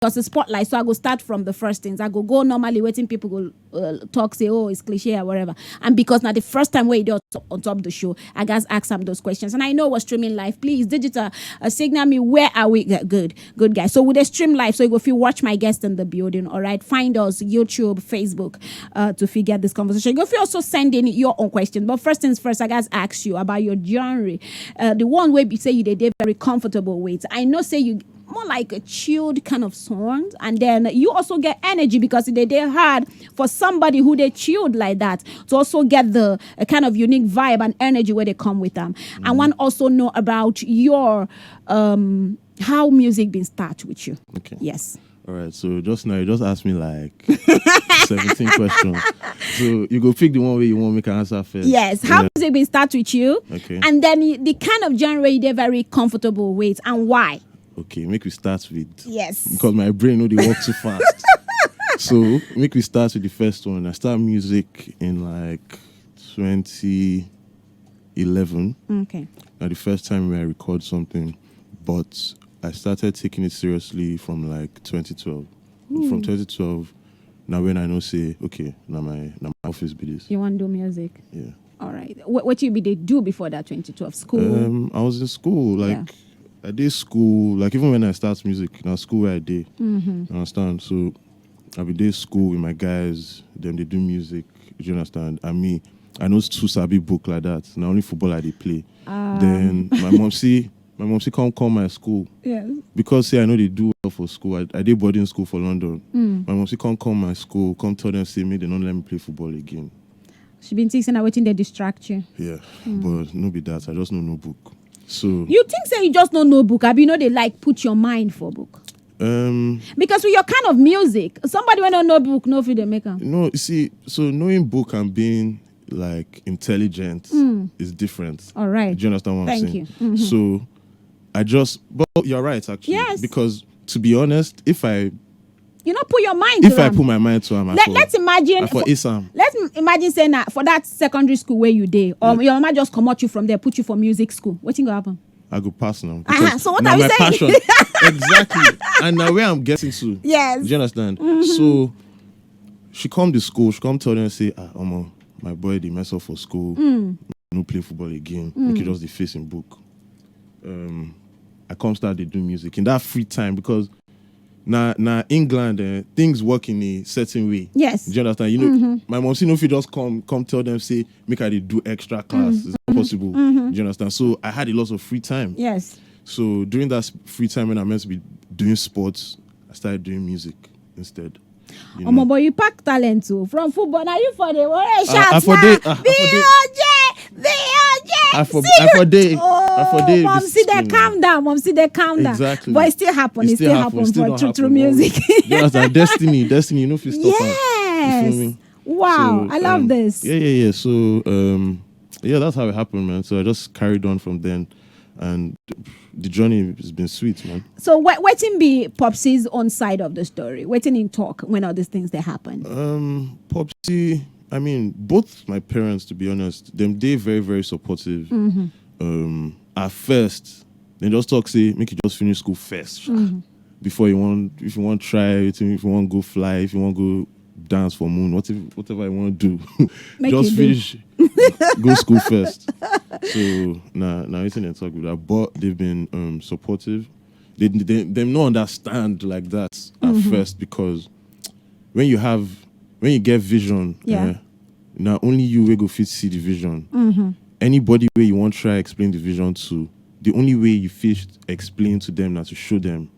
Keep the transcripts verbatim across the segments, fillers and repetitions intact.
because it's spotlight, so I go start from the first things. I go go normally wetin people go uh, talk say, oh, it's cliche or whatever. And because now the first time wey e dey on top the show, I guys ask am those questions. And I know we're streaming live. Please, digital, uh, signal me, where are we? Good, good, guys. So we dey stream live, so you go fit watch my guest in the building. All right, find us YouTube, Facebook, uh, to fit get this conversation. You go fit also send in your own question. But first things first, I guys ask you about your genre, uh, the one wey be say you dey dey very comfortable with. I know say you more like a chilled kind of song, and then you also get energy because e dey dey hard for somebody who dey chilled like that to also get the uh, kind of unique vibe and energy wey dey come with am. I wan also know about your um how music been start with you. Okay. Yes. All right. So just now you just asked me like seventeen questions. So you go pick the one where you want me to answer first. Yes. How music been start with you? Okay. And then y- the kind of genre you dey very comfortable with and why? Okay. Make we start with Yes. because my brain no dey work too fast. So make we start with the first one. I start music in like twenty eleven. Okay. Now the first time where I record something, but I started taking it seriously from like twenty twelve. From twenty twelve, now when I know say okay, now my now my office be this. You want to do music? Yeah. All right. What what you be dey do before that twenty twelve school? Um, I was in school, like I did school, like even when I start music, now school where I did. You understand? So I be dey school with my guys, them they do music, you understand? And me, I know too sabi book like that. Now only football I dey play. Then my mom see my mom see come come my school Yes. Because say I know they do well for school. I, I did boarding school for London. My mom see come come my school, come tell them say me they don't let me play football again. She been thinking that waiting they distract you. Yeah, but no be that. I just know no book. So You think say you just no know book? I be know they like put your mind for book. um Because with your kind of music, somebody when don't know book, no fit dey make am. no, you see, so knowing book and being like intelligent is different. All right. Do you understand what Thank I'm saying? you. So I just, but you're right actually. Yes. Because to be honest, if I You know, put your mind. if to I am. put my mind to him, I Let, for, let's imagine. I for for- ace am. Let's m- imagine saying that for that secondary school where you dey, um, your mama just come out you from there, put you for music school. What thing go happen? I go pass now. Uh-huh, Because so what now are we my saying? passion. Exactly. And now where I'm getting to. Yes. Do you understand? So she come to school, she come tell them say, ah, Omo, my boy they mess up for school. No play football again. Make it just the facing book. Um I come start to do music in that free time because now now England uh, things work in a certain way. Yes. Do you understand? You know, my mom see no fit just come come tell them say make I dey do extra class. It's not possible. Do you understand? So I had a lot of free time. Yes. So during that s- free time when I'm meant to be doing sports, I started doing music instead. You Omo, but you pack talent too. From football, now you for the world. Shout I for now. dey- I for dey- B O J, B O J. I for- See I for you. dey- Oh, I for dey mom, see that discipline. Calm down, mom, see that calm down. Exactly. But it still happen. It, still happen, Still for don't through, happen. through music. You understand? Destiny, destiny, you know, if you stop am. Yes. You feel me? Wow, So, I love um, this. Yeah, yeah, yeah. So, um, yeah, that's how it happened, man. So I just carried on from then, and the journey has been sweet, man. So what waiting be Popsy's own side of the story? Waiting in talk when all these things they happen. Um, Popsy, I mean, both my parents, to be honest, them they very very supportive. Um, at first, they just talk say make you just finish school first before you want if you want try everything, if you want go fly, if you want go dance for moon, whatever whatever you want to do, Make just you do. finish go school first. So now now it's in talk with that, but they've been um supportive. They, they them not understand like that at first because when you have when you get vision, Yeah. eh, now only you will go fit see the vision. Anybody where you want try explain the vision to, the only way you fit explain to them now to show them.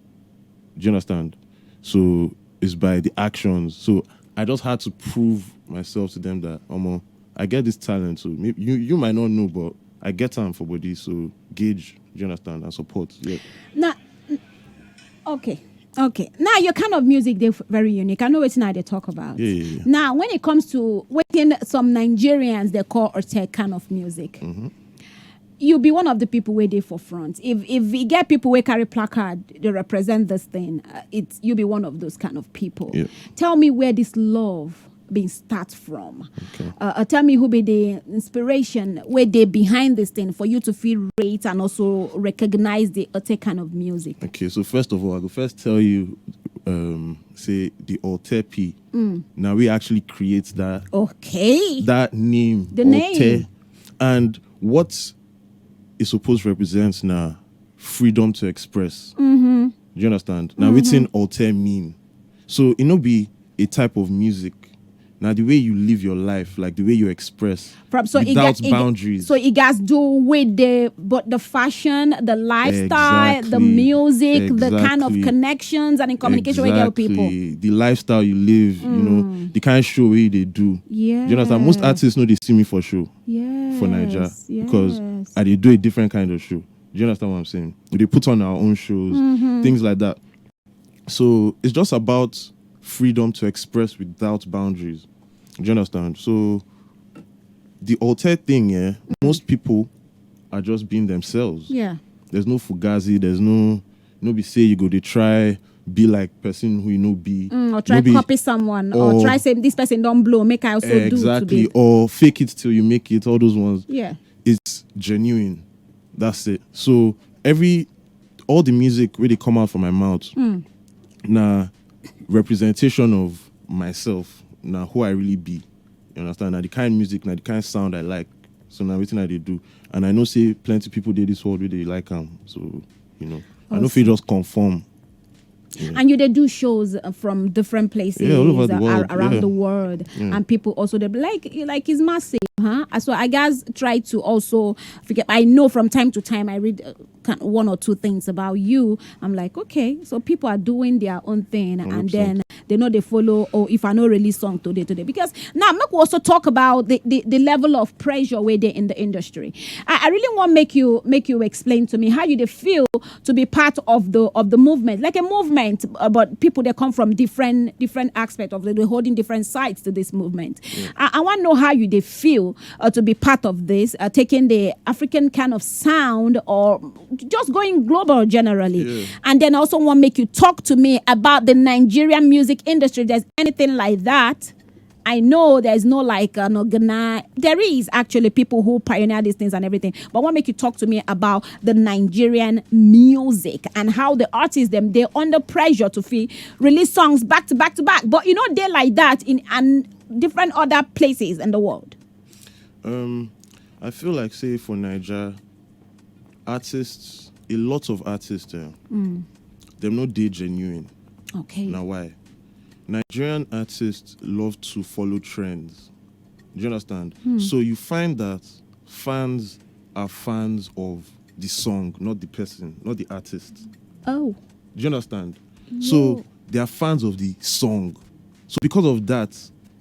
Do you understand? So it's by the actions. So I just had to prove myself to them that Omo, I get this talent. So maybe you you might not know, but I get time for body. So gauge, do you understand, and support. Yeah. Now, okay, okay. Now your kind of music they very unique. I know it's not they talk about. Yeah, yeah, yeah. Now when it comes to waiting some Nigerians they call or tech kind of music. You be one of the people where they for front. If if we get people where carry placard, they represent this thing. Uh, it's you be one of those kind of people. Yeah. Tell me where this love being start from. Okay. Uh, uh, tell me who be the inspiration where they behind this thing for you to feel great and also recognize the other kind of music. Okay, so first of all, I go first tell you um say the Alter P. Now we actually create that Okay. that name, The name. Alter, and what it supposed represents now, freedom to express. Do you understand? Now, wetin Alter mean? So it no be a type of music. Now the way you live your life, like the way you express From so it without got, it, boundaries. So it has to do with the but the fashion, the lifestyle, the Exactly. music, the kind of Exactly. connections and in communication with other people. Exactly. The lifestyle you live, you know, the kind of show wey you dey do. Yeah. Do you understand? Most artists know they see me for show Yes. for Naija because Yes. I dey do a different kind of show. Do you understand what I'm saying? We dey put on our own shows, Mm-hmm. things like that. So it's just about freedom to express without boundaries. Do you understand? So the Alter thing, yeah, most people are just being themselves. Yeah. There's no fugazi. There's no no be say you go dey try be like person who you know be. Mm, or try No be- copy someone or, or- try say this person don't blow, make I also do to Exactly. be. Or fake it till you make it. All those ones. Yeah. It's genuine. That's it. So every all the music really come out from my mouth. Mm. Now representation of myself. Now who I really be. You understand? Now the kind of music, now the kind of sound I like. So now everything I dey do, and I know say plenty people dey this world where they like am. So you know, I know if you just conform. And you they do shows uh, from different places Yeah, all over the uh, world, ar- around yeah. the world, and people also they be like like it's massive, huh? Uh, So I guys try to also figure. I know from time to time I read uh, can- one or two things about you. I'm like, okay, so people are doing their own thing, and Hundred then they know they follow. Oh, if I no release song today, today, because now make we also talk about the, the, the level of pressure where they in the industry. I, I really want make you make you explain to me how you they feel to be part of the of the movement, like a movement, uh, but people that come from different different aspects of the, the holding different sides to this movement. I, I want to know how you they feel uh, to be part of this, uh, taking the African kind of sound or just going global generally, and then also want make you talk to me about the Nigerian music industry. If there's anything like that. I know there's no like uh, no gonna. There is actually people who pioneer these things and everything, but I want make you talk to me about the Nigerian music and how the artists them they're under pressure to feel release songs back to back to back. But you know they're like that in and different other places in the world. Um, I feel like say for Niger, artists, a lot of artists, uh, them no dey genuine. Okay. Now why? Nigerian artists love to follow trends. Do you understand? So you find that fans are fans of the song, not the person, not the artist. Oh. Do you understand? So they are fans of the song. So because of that,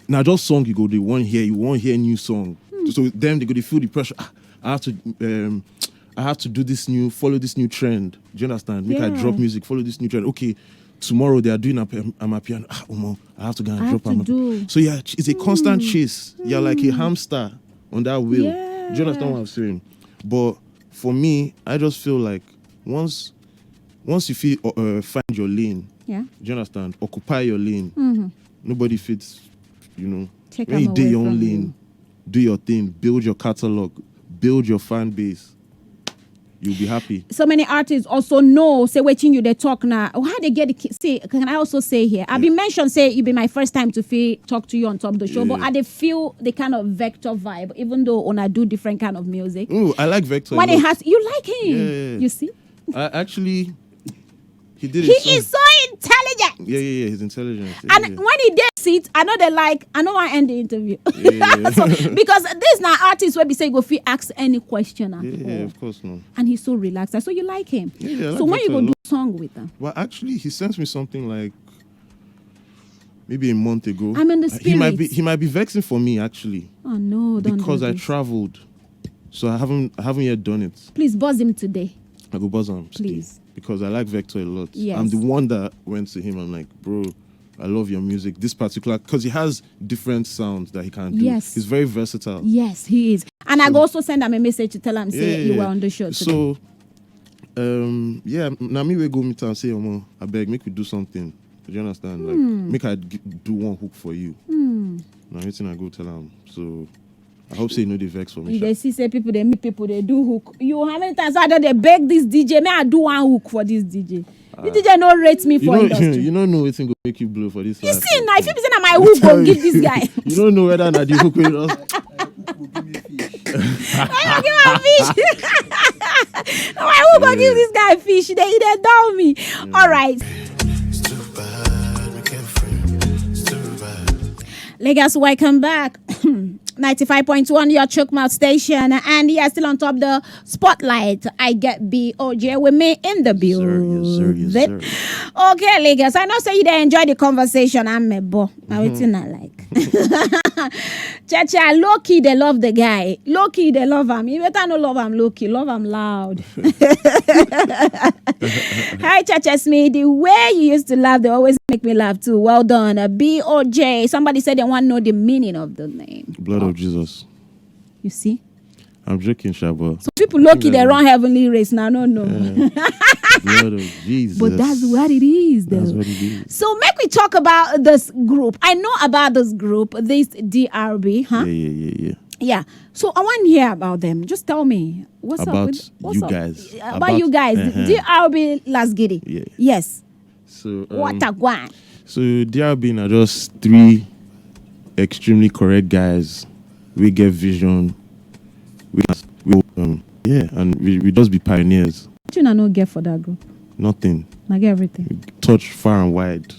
now just song you go they want hear, you want hear new song. So them they go they feel the pressure. "Ah, I have to um I have to do this new, follow this new trend. Do you understand? Make I Yeah. drop music, follow this new trend. Okay, tomorrow they are doing a, a, a piano. Ah, Omo, I have to go and I have drop to a do. So yeah, it's a constant chase. You're like a hamster on that wheel. Do you understand Yeah. What I'm saying? But for me, I just feel like once once you feel uh, uh, find your lane, Yeah. do you understand? Occupy your lane. Nobody fits, you know. Take When am you do away your own from lane, you. Do your thing, build your catalog, build your fan base. You'll be happy. So many artists also know say waiting you they talk now. How they get the ki- see? Can I also say here? I been mentioned say it be my first time to feel talk to you on top of the show, Yeah, but yeah. I they feel the kind of Vector vibe, even though when I do different kind of music. Ooh, I like Vector. When a it lot. Has you like him? Yeah. You see, I actually, he did. he a song. Is so intelligent. Yeah, yeah, yeah. He's intelligent. Yeah, And yeah. When he does it, I know they like. I know I end the interview. Yeah, yeah, yeah. Because this now artist will be say go fit ask any question at Yeah, all. Yeah, of course, no. And he's so relaxed. So you like him. Yeah, yeah, I So like when you Vector go a do lot. Song with them? Well, actually, he sent me something like maybe a month ago. I'm in the He might be spirit. he might be vexing for me actually Oh no! Don't because do I this. Traveled, so I haven't I haven't yet done it. Please buzz him today. I go buzz him still, Please. Because I like Vector a lot. Yes. I'm the one that went to him. I'm like, bro, I love your music. This particular because he has different sounds that he can do. Yes. He's very versatile. Yes, he is. And I go also send him a message to tell him say Yeah, you yeah. Were on the show today. So, um, yeah, now me we go meet and say, Omo, I beg, make we do something. Do you understand? Like, Hmm. Make I g- do one hook for you. Now everything I go tell him. So, I hope say you know the vex for me. You Sha. They see say people they meet people they do hook. You how many times I don't they beg this D J? May I do one hook for this D J? You D J no rate me You for don't, industry. you don't know wetin go make you blow for this You life. See now, if you be say na my hook go give this guy. You don't know whether na the hook wey just Why you give am fish? Na my hook go give this guy fish. They they dull me. All right. It's too bad, we can't free. It's too bad. Lagos, welcome back. ninety-five point one, your Chook Mouth station, and you are still on top the spotlight. I get B O J with me in the Yes, sir. Yes, sir. Yes, building. Sir. Okay, Lagos, I know say you dey enjoy the conversation. I'm a bo. Now it's not like. Cha cha, low key, they love the guy. Low key, they love him. You better no love him low key. Love him loud. Hi, Cha Cha Smith. The way you used to laugh, they always make me laugh too. Well done. Uh, B O J. Somebody said they want to know the meaning of the name. Blood of Jesus. You see? I'm joking, Shabo. Some people low key, they run heavenly race. Now, no, no. Blood of Jesus. But that's what it is, though. That's what it is. So make we talk about this group. I know about this group, this D R B, huh? Yeah, yeah, yeah, yeah. Yeah. So I want to hear about them. Just tell me what's About up. With, what's you up? guys. About, About- you guys. Uh-huh. D R B Last Giddy. Yeah. Yes. So um, What a guan. So D R B are just three extremely correct guys. We get vision. We, we um, yeah, and we, we just be pioneers. What you no get for that group? Nothing. I get everything. Touch far and wide,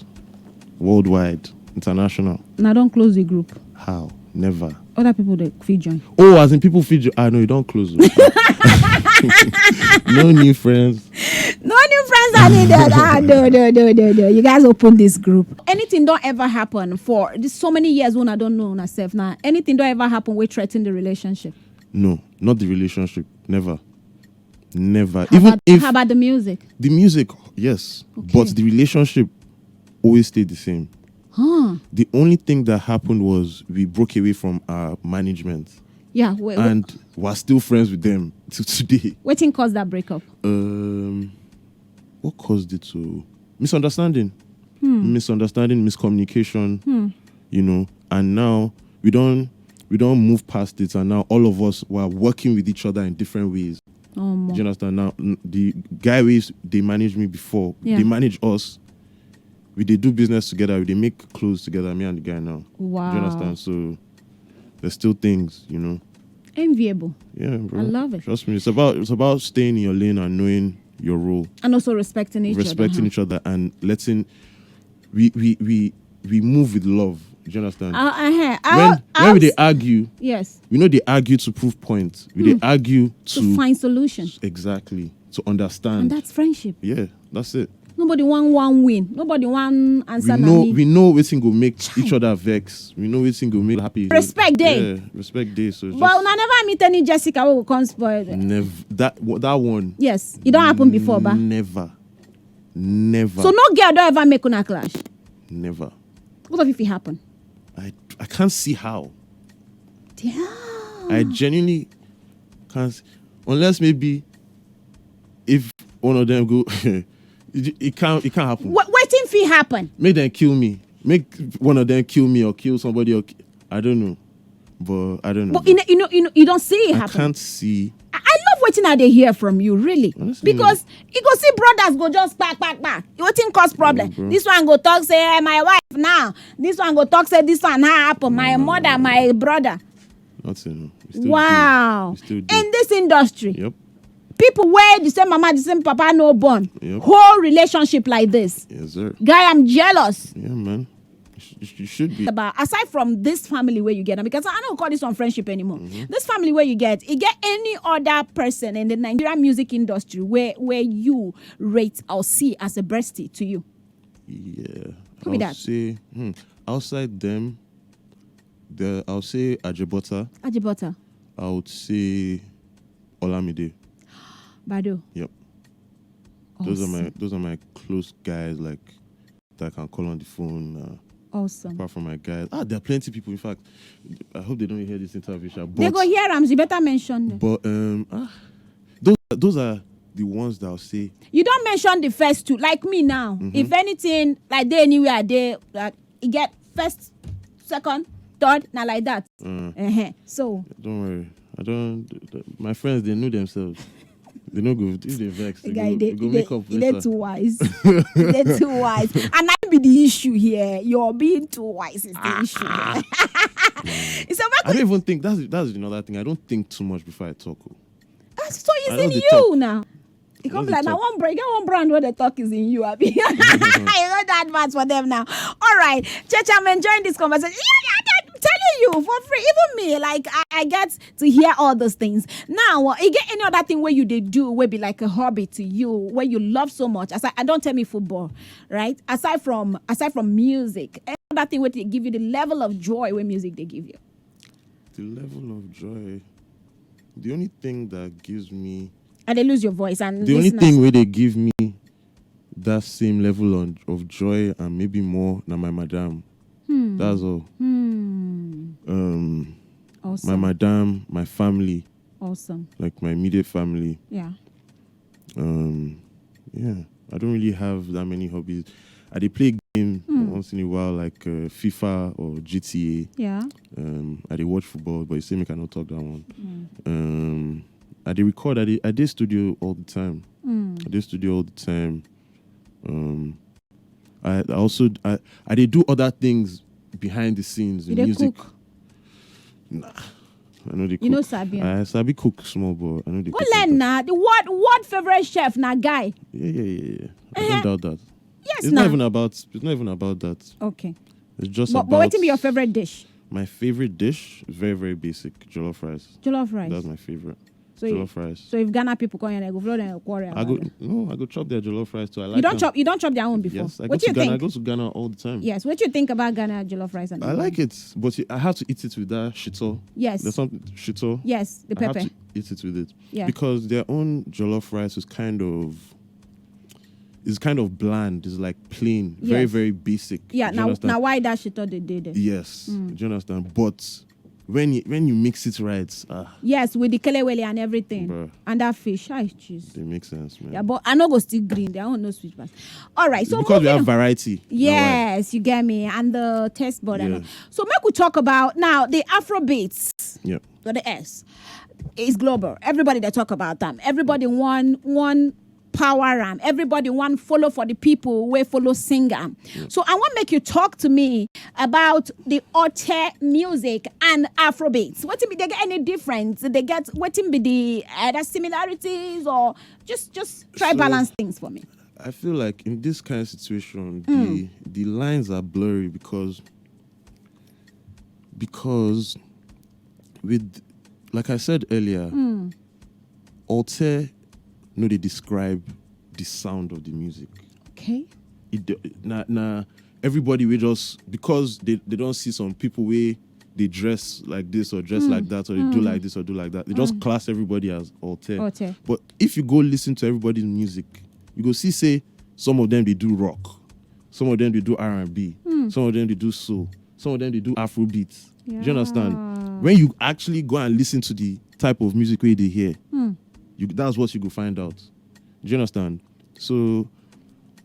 worldwide, international. And I don't close the group. How? Never. Other people they fit join. Oh, as in people feed you. I know you don't close. Oh. No new friends. No new friends are needed. Ah, no, no, no, no, no. You guys open this group. Anything don't ever happen for this so many years when I don't know myself now. Anything don't ever happen will threaten the relationship. No, not the relationship. Never. Never. How Even about, if how about the music? The music, yes. Okay. But the relationship always stayed the same. Huh? The only thing that happened was we broke away from our management. Yeah. Wait, wait. And we're still friends with them to today. Waiting cause that breakup. Um, what caused it to misunderstanding? Misunderstanding, miscommunication, you know, and now we don't we don't move past it, and now all of us were working with each other in different ways. Oh, Do you understand? Now n- the guy ways they managed me before, Yeah. They manage us. We they do business together. We they make clothes together. Me and the guy now. Wow. Do you understand? So there's still things, you know. Enviable. Yeah, bro. I love it. Trust me, it's about it's about staying in your lane and knowing your role, And also respecting each respecting other. each other, and letting we we we we move with love. Do you understand? Uh, uh, when when we they argue, Yes. we know they argue to prove points. We they argue to, To find solution. Exactly, to understand. And that's friendship. Yeah, that's it. Nobody want one win. Nobody want answer We na know me. We know wetin go make each other vex. We know wetin go make happy. Respect dey. Yeah, respect dey. So But just, una never meet any Jessica who will come spoil them. Never that wa- that one. Yes, it don't happen before, ba. Never, never. So no girl don't ever make una clash. Never. What if it happen? I I can't see how. Damn. I genuinely can't, s- unless maybe if one of them go, it, it can't it can't happen. What wetin fit happen? Make them kill me. Make one of them kill me or kill somebody. Or ki- I don't know, but I don't know. But you know, you know, you know, you don't see it I happen. Can't see. I I love wetin I dey hear from you, really, Honestly, because you go see brothers go just back, back, back. Wetin cause problem? Bro. This one go talk say, "Eh, my wife now." This one go talk say this one now happen. My mother, my brother. Nothing. We still Wow. Do. We still do. In this industry, Yep. People where the same mama, the same papa no born. Yep. Whole relationship like this. Yes, sir. Guy, I'm jealous. Yeah, man. You, sh- you should be. About aside from this family where you get, because I don't call this one friendship anymore. Mm-hmm. This family where you get, you get any other person in the Nigerian music industry where where you rate or see as a bestie to you? Yeah. Who be I'll that? Say hmm, outside them, the I'll say Ajibota. Ajibota. I would say Olamide. Bado. Yep. Those are my those are my close guys, like, that I can call on the phone. Uh, Awesome. Apart from my guys, ah, there are plenty of people. In fact, I hope they don't hear this interview, sha, but They go hear Rams. You better mention them. But um, ah, those those are the ones that I'll say. You don't mention the first two. Like me now. Mm-hmm. If anything, like they anywhere they like, you get first, second, third, not like that. Mm. Uh-huh. So Don't worry. I don't. th- th- My friends, they know themselves. They no go, if they vex, The they guy, go, they, they go they, make up they later. Too wise. They too wise. And that be the issue here. You're being too wise is the issue here. So, I don't even think that's that's another thing. I don't think too much before I talk. Oh. So it's I in don't dey you talk. Now. You come Don't like dey now talk. One brand, get one brand where the talk is in you, Abi. You know that advance for them now. All right, Church, I'm enjoying this conversation. Yeah, yeah, I'm telling you for free. Even me, like I, I get to hear all those things. Now, uh, you get any other thing where you they do where be like a hobby to you, where you love so much? Aside, I don't tell me football, right? Aside from aside from music, any other thing where they give you the level of joy where music they give you? The level of joy. The only thing that gives me And they lose your voice and the only listeners- thing where they give me that same level on, of joy and maybe more than my madam. Hmm. That's all. Hmm. Um, my Awesome. Madam, my family, Awesome. Like my immediate family. Yeah. Um, yeah, I don't really have that many hobbies. I dey play game Hmm. once in a while, like uh, FIFA or G T A. Yeah. Um, I dey watch football, but you say make I no talk that one. Mm. Um, I dey record. I dey, I dey studio all the time. Mm. I dey studio all the time. Um, I, I also I, I dey do other things behind the scenes You in dey music. Cook. Nah, I know they cook. You know sabi am. I sabi cook small, but I know they Go cook like learn that. Now. The world world favorite chef na guy. Yeah, yeah, yeah, yeah. I Uh-huh. don't doubt that. Yes, It's now. Not even about. It's not even about that. Okay. It's just But, about. But what be your favorite dish? My favorite dish, very very basic, jollof rice. Jollof rice. That's my favorite. So you- Jollof rice. So if Ghana people come here, they go flow them quarter. I go no, I go chop their jollof rice too. I like. You don't am. Chop. You don't chop their own before. Yes, I What go do you to Ghana. think? I go to Ghana all the time. Yes. What do you think about Ghana jollof rice and I like it, but I have to eat it with that shito. Yes. There's some shito. Yes. The I have Pepper. To eat it with it. Yeah. Because their own jollof rice is kind of is kind of bland. It's like plain, very Yes. Very basic. Yeah. Do you Now, understand? Now why that shit all the day there? Yes. Mm. Do you understand? But when you, when you mix it right, ah, Yes, with the kelewele and everything, Bruh. And that fish. Ay, jeez. They make sense, man. Yeah, but I no go still green. They don't know sweet pass. All right. So Because we moving have on. Variety. You know why? Yes, you get me, and the taste bud. And Yeah. all. So make we talk about now the Afro beats. Yeah. So the S is global. Everybody they talk about them. Everybody one one power am. Everybody one follow for the people where follow sing am. So I want make you talk to me about the Ote music and Afrobeats. What be they get any difference? They get what be the other similarities or just just try So- balance things for me. I feel like in this kind of situation, Mm. the the lines are blurry because because with like I said earlier, Mm. Alter no they describe the sound of the music. Okay. It d- na na everybody we just because they, they don't see some people where they dress like this or dress Mm, like that or they do mm. Like this or do like that. They just Mm. Class everybody as Alter. Ote. But if you go listen to everybody's music, you go see say some of them they do rock, some of them they do R and B, Mm. some of them they do soul, some of them they do Afrobeats. Do you understand? Yeah. When you actually go and listen to the type of music where they hear, Mm. you that's what you go find out. Do you understand? So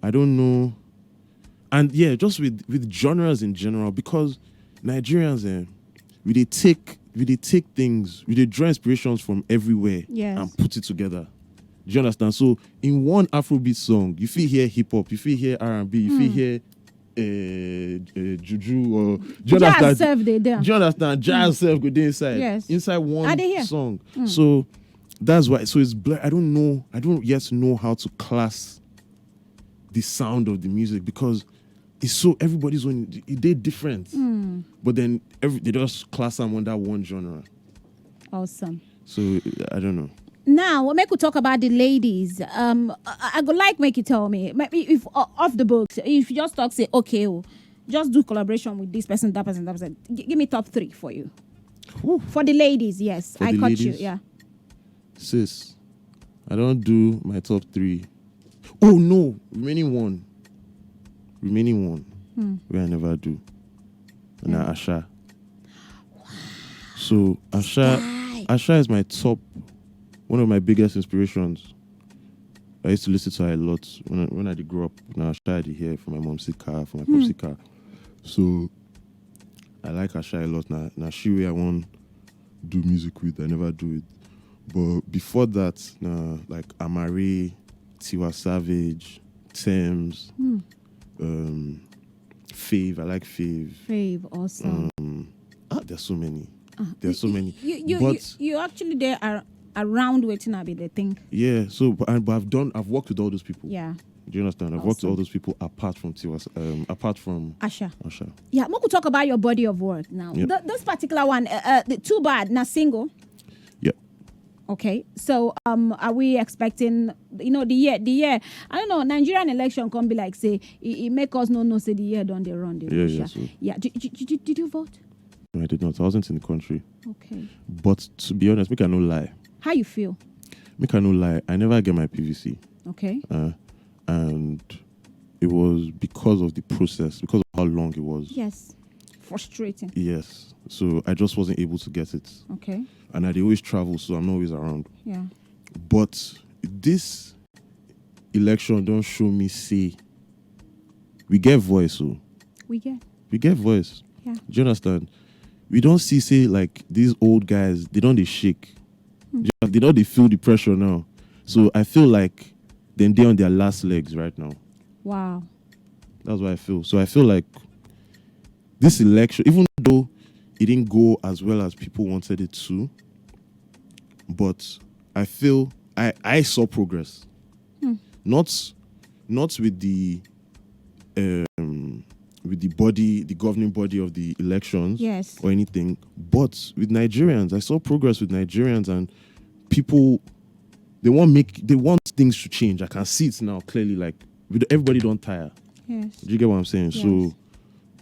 I don't know. And yeah, just with with genres in general, because Nigerians, eh, we they take we they take things, we they draw inspirations from everywhere Yes. And put it together. Do you understand? So in one Afrobeat song, you feel hear hip hop, you feel hear R and B, you feel Mm. hear uh, uh, juju or do you Jazz understand? Self they there. Do you understand? Jazz self go dey inside. Yes. Inside one I dey hear. Song. Mm. So that's why. So it's blur. I don't know. I don't yet know how to class the sound of the music because it's so everybody's own. It they different. Mm. But then every they just class them under one genre. Awesome. So I don't know. Now, we'll make we talk about the ladies. Um, I, I go like make you tell me maybe if uh, off the books, if you just talk say okay, oh, just do collaboration with this person, that person, that person. G- give me top three for you. Whew. For the ladies, yes, For I the caught ladies? You. Yeah. Sis, I don't do my top three. Oh no, remaining one. Remaining one. Hmm. Where I never do. And Yeah. Asha. So Asha Guy. Asha is my top one of my biggest inspirations. I used to listen to her a lot when I, when I did grow up. Now Asha I did hear for my mom's car, for my Hmm. pop's car. So I like Asha a lot. Now now she where I want do music with. I never do it. But before that, na like Amare, Tiwa Savage, Tems, um, Fave. I like Fave. Fave, awesome. Ah, there's so many. There's so many. You you, you, But you actually there are around waiting. I be the thing. Yeah, so but, I, but I've done. I've worked with all those people. Yeah. Do you understand? I've worked with all Awesome. Those people apart from Tiwa, um, apart from Asha. Asha. Yeah, make we talk about your body of work now. Yep. Th- this particular one, uh, uh, the Too Bad, na single. Yeah. Okay, so um, are we expecting, you know, the year, the year? I don't know. Nigerian election can be like say it, it make us no know say the year don dey run. Dey Yeah, rush, yeah, yeah. So Yeah. Did, did, did, you- did you vote? No, I did not. I wasn't in the country. Okay. But to be honest, make I no lie. How you feel? Make I no lie. I never get my P V C. Okay. Uh, and it was because of the process, because of how long it was. Yes. Frustrating. Yes. So I just wasn't able to get it. Okay. And I dey always travel, so I'm not always around. Yeah. But this election don't show me say we get voice, so We get. We get voice. Yeah. Do you understand? We don't see say like these old guys, they don't they shake. They don't they feel the pressure now. So I feel like then they're on their last legs right now. Wow. That's what I feel. So I feel like this election, even though it didn't go as well as people wanted it to, but I feel I I saw progress. Not not with the um with the body, the governing body of the elections, Yes. Or anything, but with Nigerians, I saw progress with Nigerians, and people, they want make they want things to change. I can see it now clearly. Like, we d- everybody don't tire. Yes. Do you get what I'm saying? Yes. So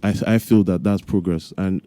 I I feel that that's progress, and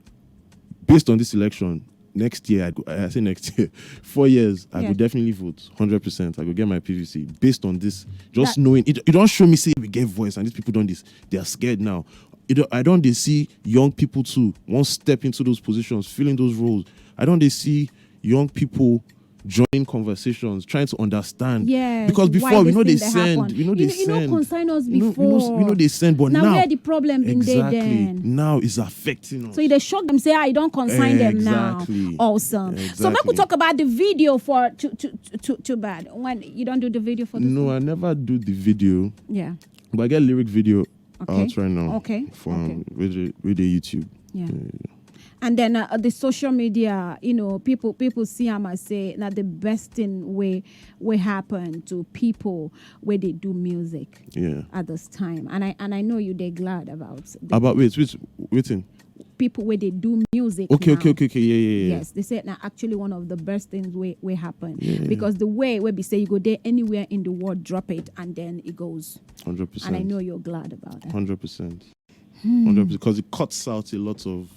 based on this election, next year I, go, I say next year, four years I Yeah. Will definitely vote hundred percent. I go get my P V C based on this. Just That- knowing it, it don't show me say we get voice and these people don't this. They are scared now. It, don't- I don't they see young people too won't step into those positions, filling those roles. I don't they see young people joining conversations, trying to understand. Yes. Because Why before we this know they thing dey send, happen. we know they You, you know, send. Concern us You know, before. we know, we know they send, but Now now where the problem been dey exactly then? Now is affecting us. So they shock them, say, "I don't consign them now." Exactly. Awesome. So make we Exactly. Talk about the video for too too too too bad. When you don't do the video for this No, thing? I never do the video, Yeah. But I get lyric video Okay. out right now. Okay. For Okay. um, with the with the YouTube. Yeah. And then uh, the social media, you know, people people see am as say na the best thing wey wey happen to people wey dey do music Yeah. At this time, and I and I know you dey glad about the About wait, wait, waiting. People wey dey do music. Okay, Now. Okay, okay, okay, yeah, yeah, yeah. Yes, they say na actually one of the best things wey wey happen Yeah, yeah. Because the way wey be say you go there anywhere in the world, drop it, and then it goes. Hundred percent. And I know you're glad about that. Hundred percent. Hmm. Hundred percent. Because it cuts out a lot of,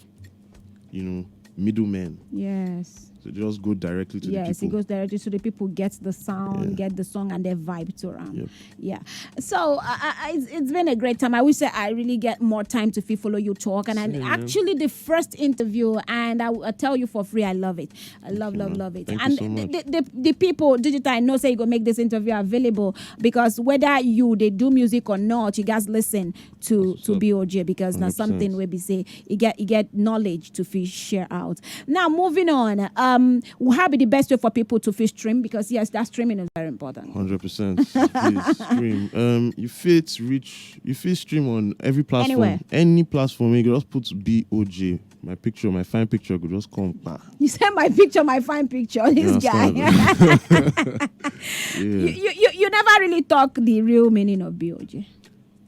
you know, middlemen. Yes. So they just go directly to Yes, the it people. Goes directly to the people, get the sound, Yeah. Get the song, and they vibe to around. Yep. Yeah. So uh, I- I- it's, it's been a great time. I wish that I really get more time to feel follow you talk. And Same, I man. Actually, the first interview, and I, I tell you for free, I love it. I love, you, love, man. Love it. Thank you And so much. The, the, the people, Digital, I know say you go make this interview available because whether you they do music or not, you guys listen to That's to what's up. B O J because na Hundred percent. Something wey be say you get you get knowledge to fish share out. Now moving on, um, how be the best way for people to fish stream? Because yes, that streaming is very important. Hundred percent. Please stream. Um, you fit reach. You fit stream on every platform. Anywhere. Any platform. You just put B O J. My picture, my fine picture, could just come. Bah. You send my picture, my fine picture. This You guy. understand? Yeah. You, you, you, you never really talk the real meaning of B O J.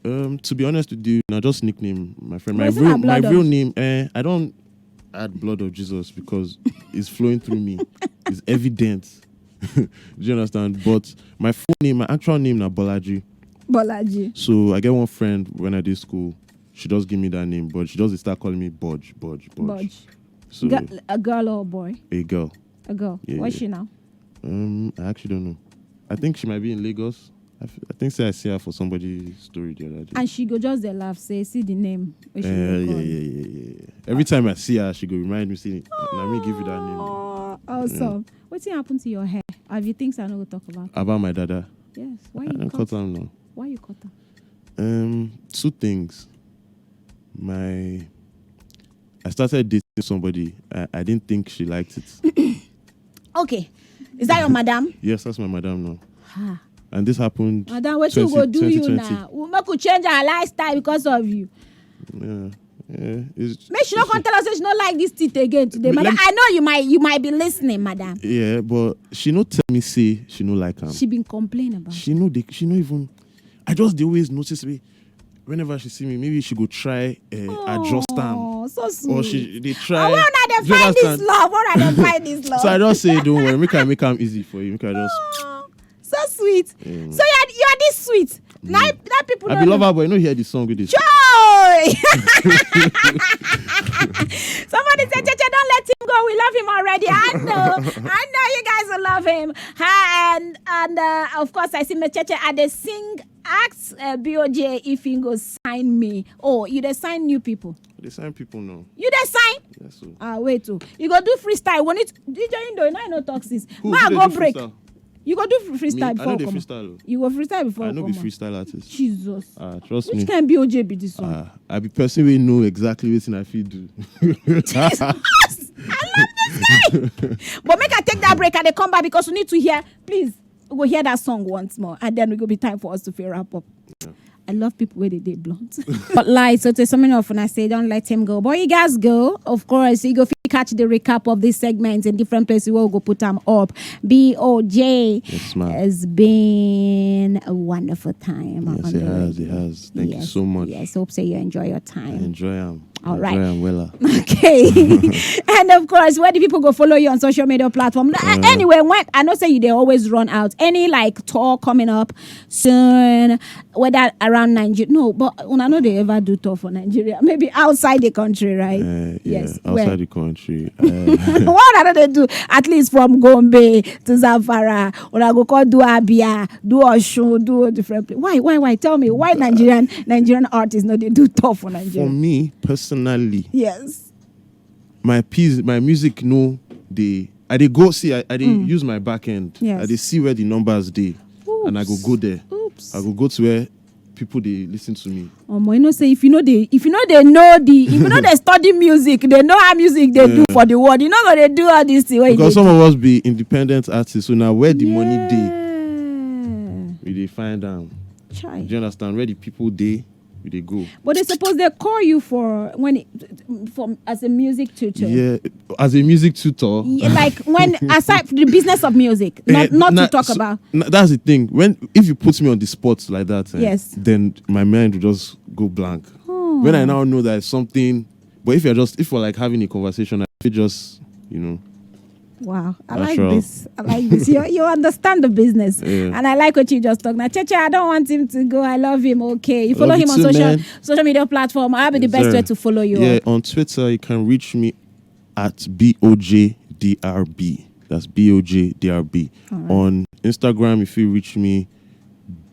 Um, to be honest with you, now just nickname, my friend. But My it's not real, a my blood real of- name, eh, I don't add blood of Jesus because it's flowing through me. It's evident. Do you understand? But my full name, my actual name, na Bolaji. Bolaji. So I get one friend when I did school. She just give me that name, but she just start calling me Bodge, Bodge, Bodge. Bodge. So Girl, a girl or a boy? A girl. A girl. Yeah, Where's yeah. She now? Um, I actually don't know. I think she might be in Lagos. I, f- I think say I see her for somebody's story the other day. And she go just dey laugh, say, "See the name." Wey she Eh, dey yeah, call. Yeah, yeah, yeah, yeah. Every time I see her, she go remind me, say, "Na me give you that name." Oh, awesome. Wetin happen to your hair? Have you things I no go talk about? About my dada. Yes. Why I you don't cut? Cut them now. Why you cut them? Um, two things. My, I started dating somebody. I, I didn't think she liked it. Okay. Is that your madam? Yes, that's my madam now. Ah, And this happened. madam, wetin we go 20 do you 2020. Now? We make we change our lifestyle because of you. Yeah. Yeah. It's, Make she no come tell us say she no like this teeth again today, Let madam. me- I know you might you might be listening, madam. Yeah, but she no tell me say she no like am. She been complaining about. She no dey. She no even. I just dey always notice me. Whenever she see me, maybe she go try uh, adjust am. Oh, so sweet. Or she dey try. And where una dey Do you find this understand? love? Where una dey find this love? So I just say, don't worry, make I make am easy for you. Make I just. Oh, so sweet. Mm. So you're, you're this sweet. Now, now people I don't be know. Lover Boy. No hear the song with this. Joy! Somebody said, Cheche, don't let him go. We love him already. I know. I know you guys will love him. Hi, and and uh, of course, I see Miss Cheche at the sing. Ask uh, B O J if he go sign me. Oh, you dey sign new people. They sign people now. You dey sign? Yes, so. Ah, wait, oh. You go do freestyle. When it D J Indo, you know, no talk this. Who- Ma who dey go do break. Freestyle? You go do Me, freestyle I before no dey come. Freestyle. You go freestyle before I no be come. Freestyle artist. Jesus. Ah, trust Which me. Kind B O J be this one? Ah, I be person wey know exactly wetin I fit do. Jesus! I love this guy. But make I take that break and they come back because we need to hear. Please, we go hear that song once more, and then we go be time for us to feel wrap up. I love people where they dey blunt. But like, so to summing up, when I say don't let him go, but you guys go. Of course, you go fit catch the recap of this segment in different places. We'll go put them up. B O J Yes, ma'am. Has been a wonderful time. Yes, on it the has. It radio. Has. Thank you Yes, so much. Yes, hope say you enjoy your I time. Enjoy am. All I right. Enjoy am wella. Okay. And of course, where do people go follow you on social media platform? Uh, anyway, when I know say you they always run out. Any like tour coming up soon, whether around Nigeria? No, but I know they ever do tour for Nigeria. Maybe outside the country, right? Uh, yeah, Yes, outside where? The country. Uh, What are they do? At least from Gombe to Zamfara, or I go call do Abia, do Osun, do a different place. Why, why, why? Tell me why Nigerian Nigerian artists no they do tour for for Nigeria? Me personally, Yes. My piece, my music, no, they. I dey go see. I, I dey use my back end. Yes. I dey see where the numbers dey, and I go Oops. Go there. Oops. I go go to where people they listen to me. Omo, you know say if you know they if you know they know the if you know they study music, they know how music they do Yeah. For the world. You know what they do all this thing. Where Because they some do. Of us be independent artists, so now where the money dey, Yeah. We dey find am. Chai. Do you understand where the people dey? We dey go. But they suppose they call you for when it, for as a music tutor. Yeah, as a music tutor. Yeah, like when aside from the business of music, not Eh, not na- to talk so- about. na- that's the thing. When if you put me on the spot like that, eh, Yes. Then my mind will just go blank. Oh. When I now know that it's something, but if you're just if we're like having a conversation, I feel just you know. Wow, I That's like wrong. This. I like this. You you understand the business, Yeah. And I like what you just talked. Now, Cheche, I don't want him to go. I love him. Okay, you follow Love you him on too, social man. Social media platform. I'll be the Yes, best sir. Way to follow you. Yeah, Up. On Twitter you can reach me at B O J D R B. That's B O J D R B. On Instagram, if you reach me,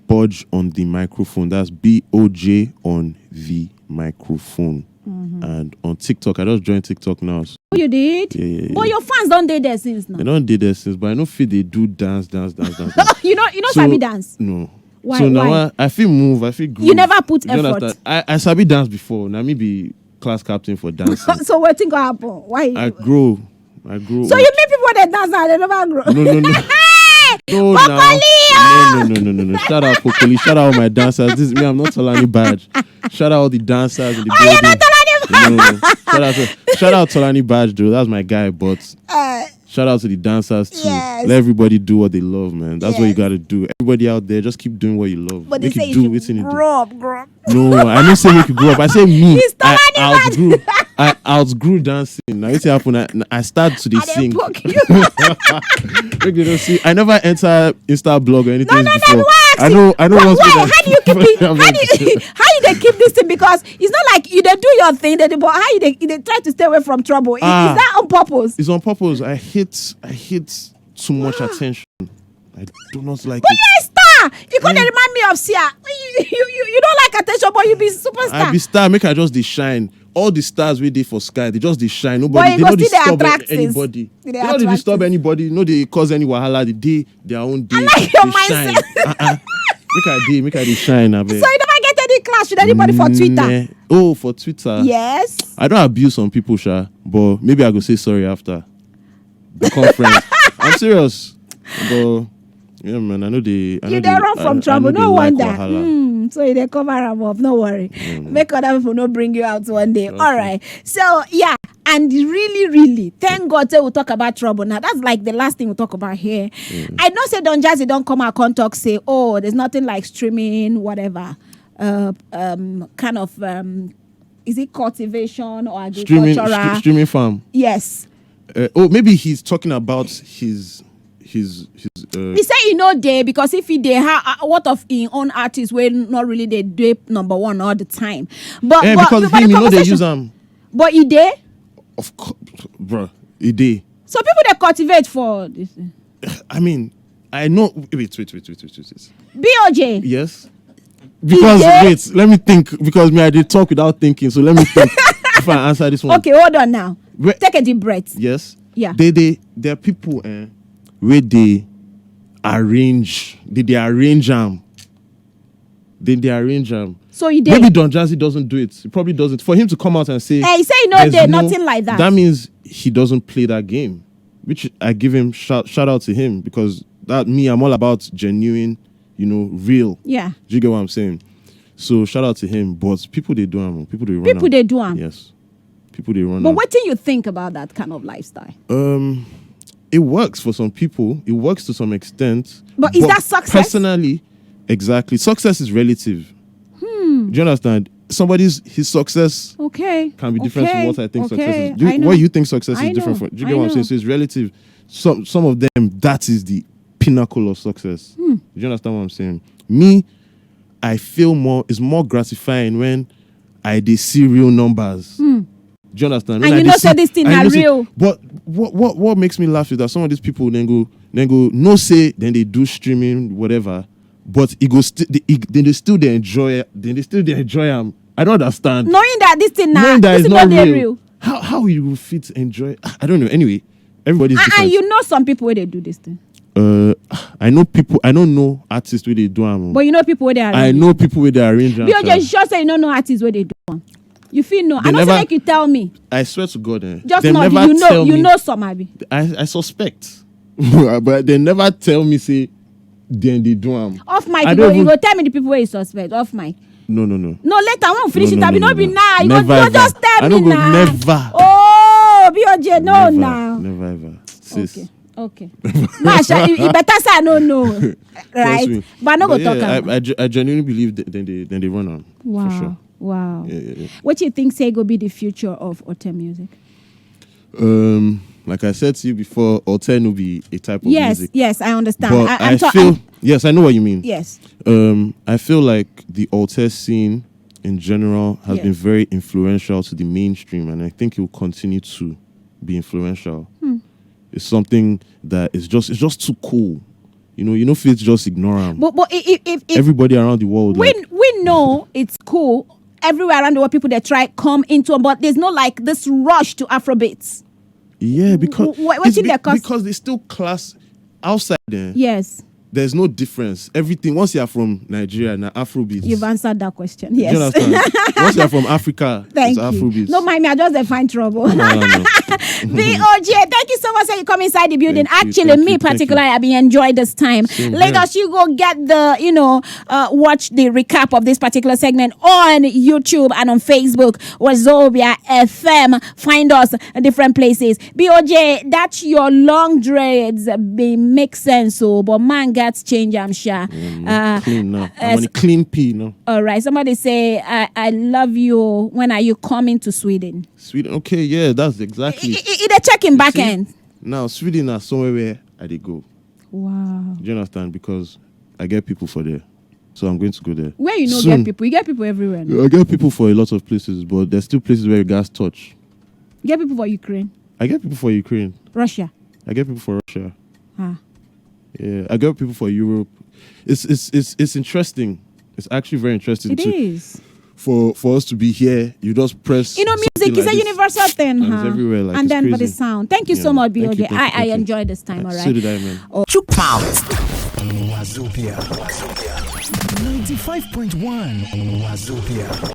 Budge on the microphone. That's B O J on the microphone. Mm-hmm. And on TikTok, I just joined TikTok now. So Oh, you did? Yeah, yeah, yeah. But your fans don't did there since now. I don't did there since, but I know fit they do dance, dance, dance, dance. dance. You know, you know, So- Sabi dance. No. Why- So now why? I, I feel move. I feel groove. You never put Do you effort. Understand? I, I sabi dance before. Now me be class captain for dancing. So what thing go happen? Why? I grow. I grow. So you meet people that dance and they never grow. No, no, no. No, now. No, no, no, no, no, no. Shout out Kokoli. Shout out my dancers. This is me. I'm not Tolani Badge. Shout out all the dancers in the Oh, you're building. Not Tolani Badge. No. Shout out, to, shout out Tolani Badge, though. That's my guy. But Uh, shout out to the dancers too. Yes. Let everybody do what they love, man. That's what you Yes. Gotta do. Everybody out there, just keep doing what you love. But they Make say it you do should what you do. Grow up, grow up. No, I didn't say make you grow up. I say me. He's I Tolani Badge. Outgrew. I outgrew dancing. Now you see happen. I, I start to the I dey sing. Poke you. Make they don't see. I never enter Insta blog or anything No, no, no, before. we ask I know. I know. Why, Once why? people How do you keep it? How do you, how you they keep this thing? Because it's not like you they do your thing, they, but how you they, they try to stay away from trouble? Is, Ah. Is that on purpose? It's on purpose. I hate. I hate too much attention. I do not like But it. You're a star. You gonna remind me of Sia. You, you, you, you don't like attention, but you be superstar. I be star. Make I just dey shine. All the stars we dey for sky, they just dey shine. Nobody, But you they go no dey still dey disturb attract anybody. things. They They dey no dey attract disturb things. Anybody. No, they cause any wahala. The day their own day. I like your They shine. mindset. Uh-uh. Make I dey. Make I dey shine. Abeg. So you never get any clash with anybody for Twitter? Nah. Oh, for Twitter. Yes. I don't abuse some people, sha, but maybe I go say sorry after the conference. I'm serious. But yeah, man, I know they. I You know dey run from trouble, no wonder. Wahala. Mm, so you dey cover am up, no worry. Make other people no bring you out one day. All right. So yeah, and really, really, thank God say we talk about trouble now. That's like the last thing we talk about here. I know say Don Jazzy don come out come talk say, oh, there's nothing like streaming, whatever. Uh, um, kind of um, is it cultivation or Streaming, agricultural? stre- streaming farm. Yes. Uh, oh, maybe he's talking about his his his. Uh, He say e no dey because if e dey, how uh, what of im own artists wey not really dey dey number one all the time? But yeah, but, because but him, the you know, they conversation- use them. But e dey. Of course, bro, it dey. So people dey cultivate for this thing. I mean, I know. Wait, wait, wait, wait, wait, wait. B O J. Yes. Because dey? Wait, let me think. Because me, I did talk without thinking. So let me think if I answer this one. Okay, hold on now. Wait. Take a deep breath. Yes. Yeah. They they there are people eh, where they arrange. They they arrange them. They they arrange them. So e dey. Maybe Don Jazzy doesn't do it. He probably doesn't. For him to come out and say, Eh, he say e no there's dey, no- nothing like that. That means he doesn't play that game, which I give him shout, shout out to him because that me, I'm all about genuine, you know, real. Yeah. Do you get what I'm saying? So shout out to him. But people they do am. People they run. People am. Dey do am. Yes. People they run. But am. What do you think about that kind of lifestyle? Um, it works for some people. It works to some extent. But is that success? Personally, exactly. Success is relative. Do you understand? Somebody's his success Okay. can be different Okay. from what I think Okay. success is. Do, I know. What you think success I is different know. from? Do you I get what I'm know. Saying? So it's relative. Some some of them, that is the pinnacle of success. Do you understand what I'm saying? Me, I feel more. It's more gratifying when I dey see real numbers. Do you understand? When And I you dey know see- say this thing and you na know say- real. But what what what makes me laugh is that some of these people then go then go no say then they do streaming whatever, but it go still they, it, then they still they enjoy it. Then they still they enjoy them. I don't understand. Knowing that this thing now, Knowing that this it's is not not dey real. Real. How how you will fit enjoy? I don't know. Anyway, everybody's And, different. And you know some people where they do this thing. Uh, I know people. I don't know artists where they do them. But you know people where they are. I know people where they arrange them. B O J sure say you don't know artists where they do am. You feel no. I They know never- say make you tell me. I swear to God, eh, Just they know never you know tell you me. Know some abi. I, I suspect, but they never tell me say then they do them. Off mic, I you don't go, you even- go tell me the people where you suspect. Off mic. No, no, no. No, later I won't finish No, it. no, Abi no, no be no. Now. You Never go, you ever. Just tell I me don't go now. Never. Oh, B O J, no, never, now. Never ever. Sis. Okay, okay. Masha, you, you better say I don't know, right? Me. But I no go But talk yeah, am. I, I, ge- I genuinely believe that then they then they run on. Wow, For sure. Wow. Yeah, yeah, yeah. What do you think say go be the future of Ote music? Um, like I said to you before, Ote no be a type of Yes, music. Yes, I understand. But I, I, I'm ta- feel I'm- yes, I know what you mean. Yes. Um, I feel like the Ote scene in general has Yes. Been very influential to the mainstream, and I think it will continue to be influential. Hmm. It's something that is just it's just too cool. You know, you know, it's just ignore 'em. But but if if, if Everybody around the world, we like, we know it's cool. Everywhere around the world, people they try come into, but there's no like this rush to Afrobeats. Yeah, because Wh- wh- it's wetin dey cause- because they still class outside there. Yes, There's no difference. Everything once you are from Nigeria, now Afrobeats. You've answered that question. Do Yes. You understand? Once you are from Africa, Thank it's you. Afrobeats. No mind me, I just dey find trouble. No, no, no. B O J, thank you so much that you come inside the building. Thank you, Actually, thank me you, thank particularly, you. I've been enjoying this time. Same Lagos, here. You go get the, you know, uh, watch the recap of this particular segment on YouTube and on Facebook. Wazobia F M. Find us in different places. B O J, that's your long dreads. They make sense, so but man gats change, I'm sure. Uh, Clean now. uh, I'm on a clean P now. All right. Somebody say, I, I love you. When are you coming to Sweden? Sweden. Okay, yeah, that's exactly. It, it, it, they check in back See, end. Now, Sweden is somewhere where I dey go. Wow. Do you understand? Because I get people for there. So I'm going to go there. Where you know Soon. Get people, you get people everywhere. No? I get people for a lot of places, but there's still places where you guys touch. You get people for Ukraine, I get people for Ukraine. Russia. I get people for Russia. Ah. Yeah, I get people for Europe. It's it's it's it's interesting. It's actually very interesting. It to, is. For for us to be here, you just press. You know, something music is like a this, universal thing, and huh? It's everywhere. Like, And it's then for the crazy. sound. Thank you Yeah, so much, thank you, B O J. thank I, you, I thank you. Enjoyed this time, all So right? did I, man. Chook mouth. Wazobia. Ninety-five point one Wazobia.